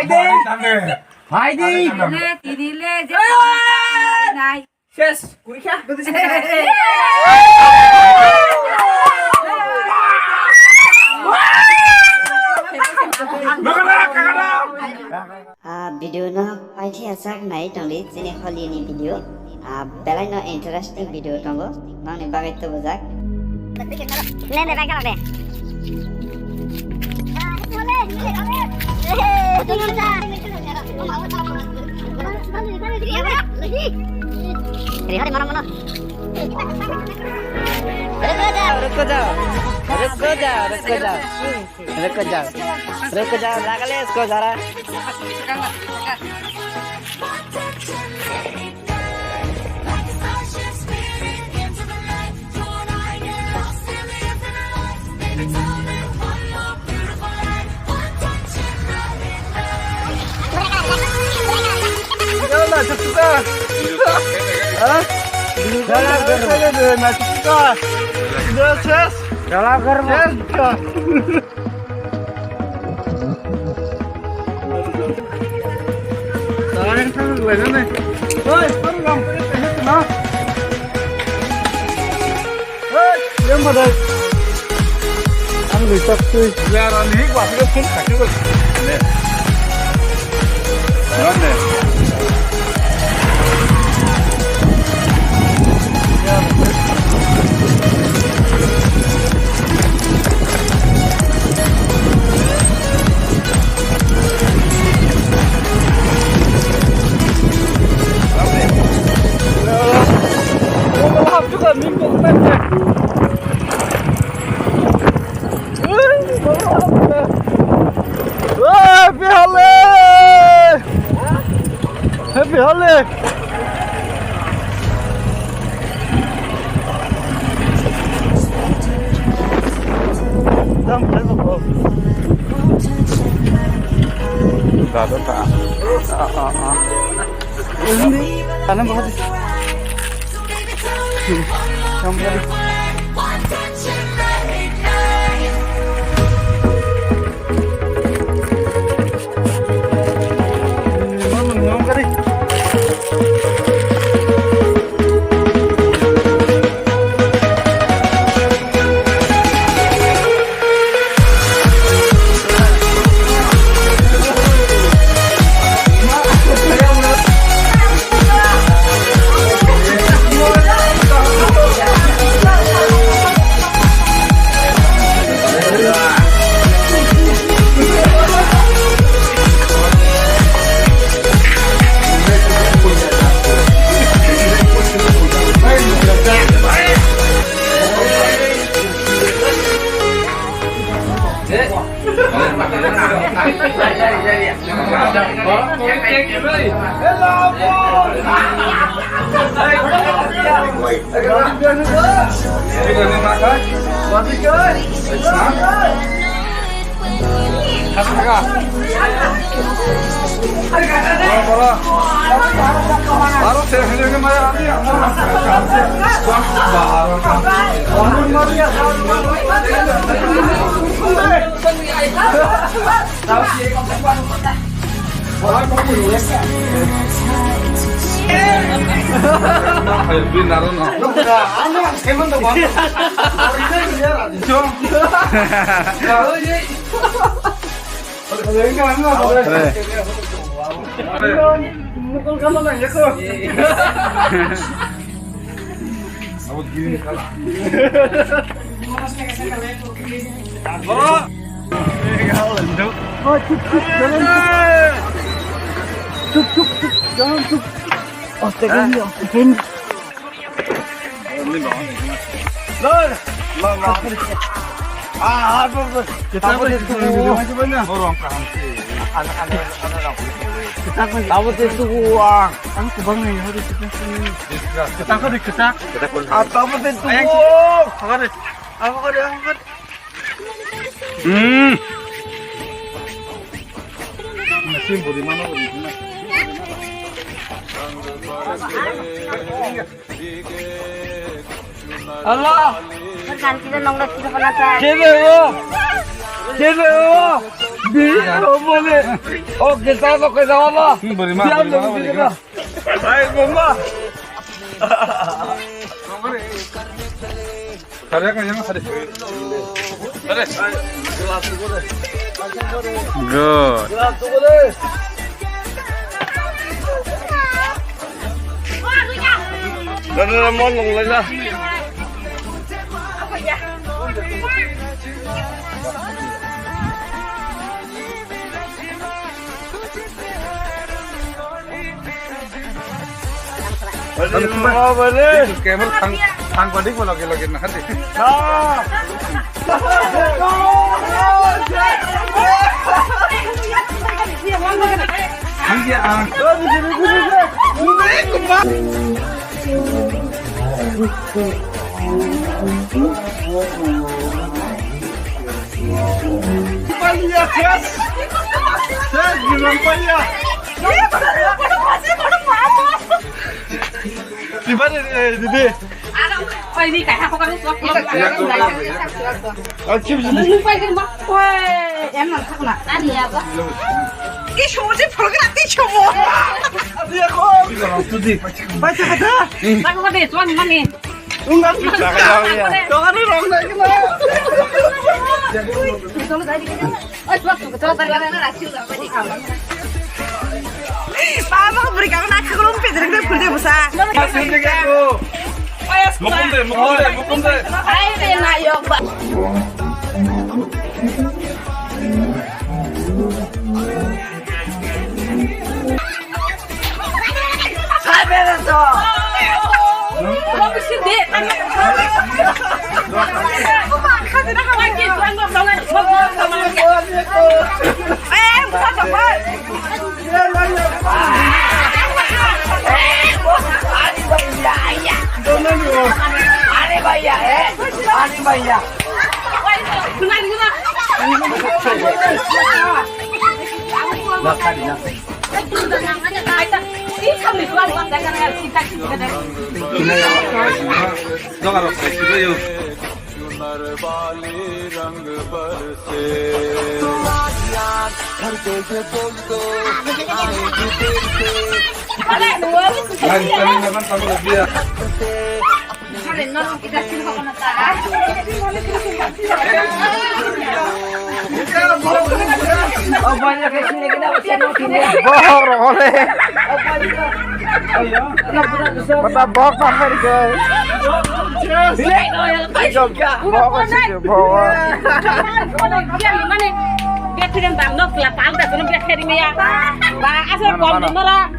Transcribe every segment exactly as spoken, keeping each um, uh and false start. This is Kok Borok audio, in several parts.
Hai di. Tini le, tini le, je nai. Ses, kurikha. Ah, video no paithai ajak nai tongdi chini holi ni video. Ah, belai no interesting video tongo. Nangni bagwi tubujak. Le, le, bai kala de. Reha de, mano, mano. Ruko jao, ruko jao, ruko jao, ruko jao. Ruko jao. Ruko jao, lagale isko zara. Yalla, çocuklar. Ha? Yalla, yalla, yalla, çocuklar. Gracias. Yalla, gracias. Oi, yang pada. Ang research tu. Biar ani kuat ke pun kaki tu. Ne. Ne. Happy Holi! Happy Holi! Dam, dam, dam. Dada ta. Ah, ah, ah. Ini, tanam bahas. Hmm, dam, dam. Chuk, chuk, chuk, jangan chuk. Chuk, chuk, chuk, jangan chuk. Astaga, ini oksigen. Tabo te tuku ang. Ang kubang ni hari kita sini. Kita ko di kita. Tabo te tuku. Ang ko di, ang ko di. Hmm. Allah. Kan kita nong dah kita pernah. Kebe o. Kebe o. Pi, oh, boleh. Oh, kita to kaya wala. Hmm, beri mah, beri mah, beri mah. Hai, mama. Hari yang yang hari. Hari. Good. Dada, dada, mon long lai na. Camera thang, thang padik mo lagi lagi na hati. Thang ya ang. Paya, yes! Yes, bilang paya! Di mana, eh, Didi? Ayo, sip, sip. Ini semua sih program ini semua. Dia kok. Baca, baca. Aku kata tuan mami. Enggak. Jangan, jangan, ya. Jangan, wrong lagi, Mak. Mama, beri kamu nak ke rumah, beri kamu nak ke rumah, beri kamu nak ke rumah. Mukunde, mukunde, mukunde. Ay, de na yok ba. Ani bhaiya, eh? Ani bhaiya. Bohok rok le. Mata bohok pakai ke. Bohok sih, bohok. Battery dam no kela pal da kono battery me ya. Ba asal kom ni mara.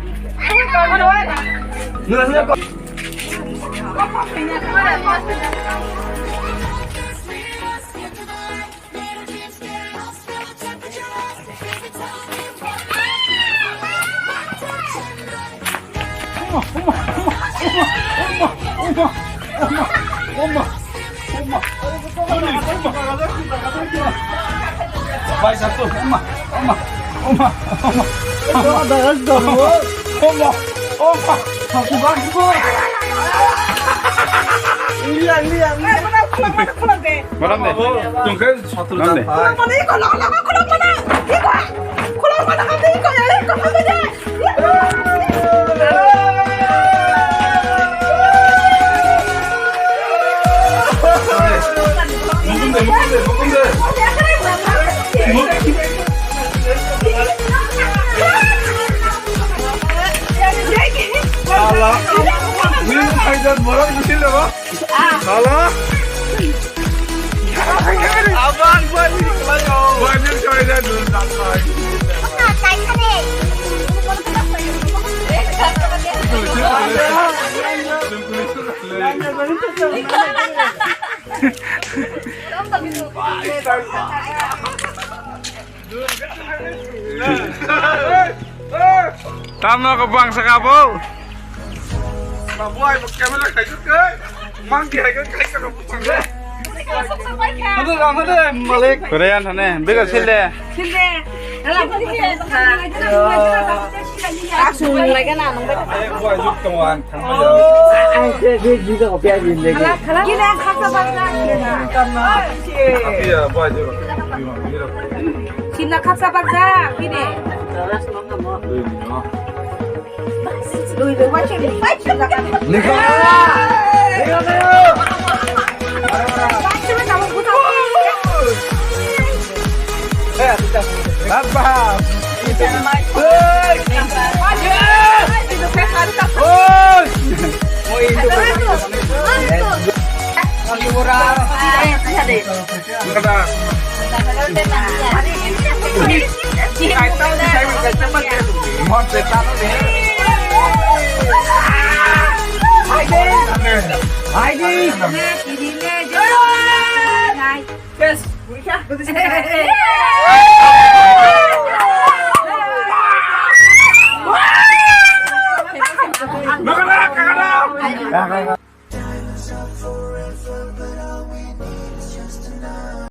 Bai, satu. Oma, oma, oma, oma. Oma, oma. Aku bangku. Lihat, lihat, lihat. Mana, mana, mana, mana, mana? Madam deh. Tungke satu. Madam deh. Mana, mana, iko, lama, lama, kulang mana? Iko, kulang mana, kata iko, ya, iko, kata ya. Sala. Ini kaidan borok bisin lewat. Sala. Abang gua ni kelayo. Gua ni kelayo dulu sampai. Tamno ko bangsa ka bo. Babu ai bo camera khai kai. Mang ki hai kai ka bo. Hade ram hade malik. Korean hane bega sile. Sile. Asu nung lai kana nung bega. Ai bo ai juk tong an thang. Ai se se ji ko pya ji le. Khala khala. Kila khasa bangsa. Apiya bo ai juk. Sinna khaksa baksa, bini. Dui, dui, dui, dui. Nikha! Nikha kayo! Baba! Oi! Oi!